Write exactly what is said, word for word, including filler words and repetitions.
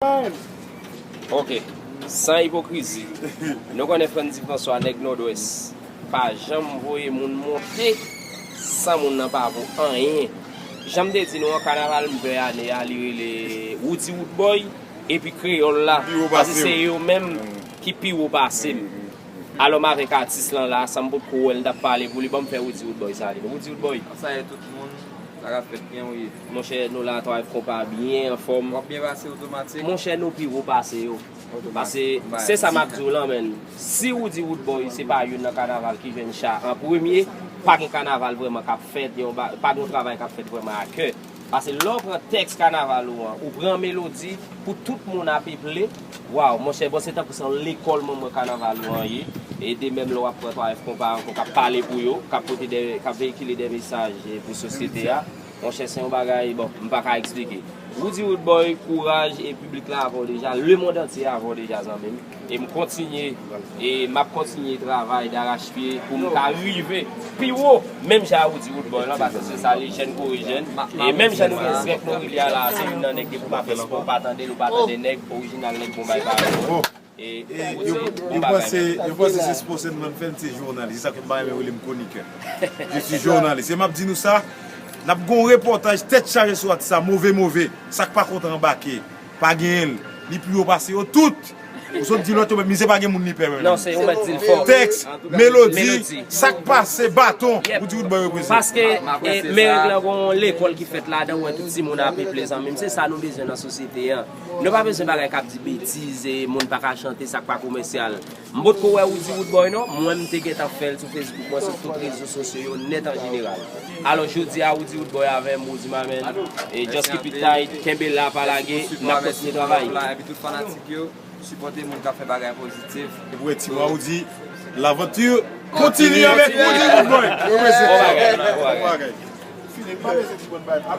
Ok. San ipokrizi. Nou konnen Frantz François, nèg Nòdwès, pa janm voye moun monte san moun nan pa vo anyen. Jan m te di nou an, kanaval m fè ane a, li rele Roody Roodboy epi Kreyòl la. Paske se yo menm ki pi wo pase m. Alò m avèk atis lan la, san m potko wè l, m t ap pale pou li, ban m fè Roody Roodboy salim. Roody Roodboy. Sa ye tout moun, sa k ap fèt, byen ou ye? Monchè, nou la, twa F konpa byen anfòm. W ap byen pase otomatik. Monchè, nou pi wo pase yo. Paske se sa m ap di w lan, menn. Si Roody Roodboy se pa youn nan kanaval ki jwenn cha an premye, pa gen kanaval vrèman k ap fèt, yon ba- pa gen yon travay k ap fèt vrèman a kè. Paske lè w pran tèks kanaval ou an, ou pran melodi pou tout moun apeple, waw, monchè, bon, se tankou se yon lekòl manman kanaval ou an ye. E de menm lè w ap pran twa F konpa ankò, k ap pale pou yo, k ap pote de, k ap veyikile de mesaj, eh, pou sosyete a. Monchè, se yon bagay, bon, m pa ka eksplike. Roody Roodboy, kouraj, e piblik la avè w deja, lemonn antye avè w deja, zanmi m. E m kontinye, e m ap kontinye travay darachpye pou m ka rive pi wo, menm jan Roody Roodboy lan, paske se sa, li jèn kore jèn. E menm jan nou gen Zrèk Norilya la, se youn nan nèg ke pou pa fè spò, ou pa tande l, ou pa tande nèg orijinal, nèg bon bay parèy. E yo, yo panse, yo panse se spò sèlman n fè, n se jounalis. Se sa k fè m pa renmen yo rele m kwonikè. Je suis journaliste. E m ap di nou sa, n ap gon repòtaj tèt chaje sou atis sa, move, move. Sa k pa kontan anbake, pa genyen l. Li pi wo pase yo tout. Ou sot di lòt yo, men mizè pa gen moun li pè menm. Non, se ou mèt di l fò. Tèks, melodi, sa k pase, baton, Roody Roodboy reprezante. Paske, e, Merèk lan gon lekòl ki fèt ladan, ou wè tout timoun apeple, zanmi m. Se sa nou bezwen nan sosyete an. Nou pa bezwen bagay k ap di betiz, e, moun pa ka chante, sa k pa komèsyal. M potko wè Roody Roodboy non, mwen m te gentan fè l sou Facebook mwen, sou tout rezo sosyo yo nèt an jeneral. Alò jodi a Roody Roodboy avè m, Roody Mamen, e just keep it tight, kenbe la, pa lage, n ap kontinye travay. Epi tout fanatik yo, sipòte moun k ap fè bagay pozitif. E pou wè ti Roody, l'aventure continue avec Roody Roodboy. Bon bagay, bon bagay. Fini, pa bezwen ti bon bagay.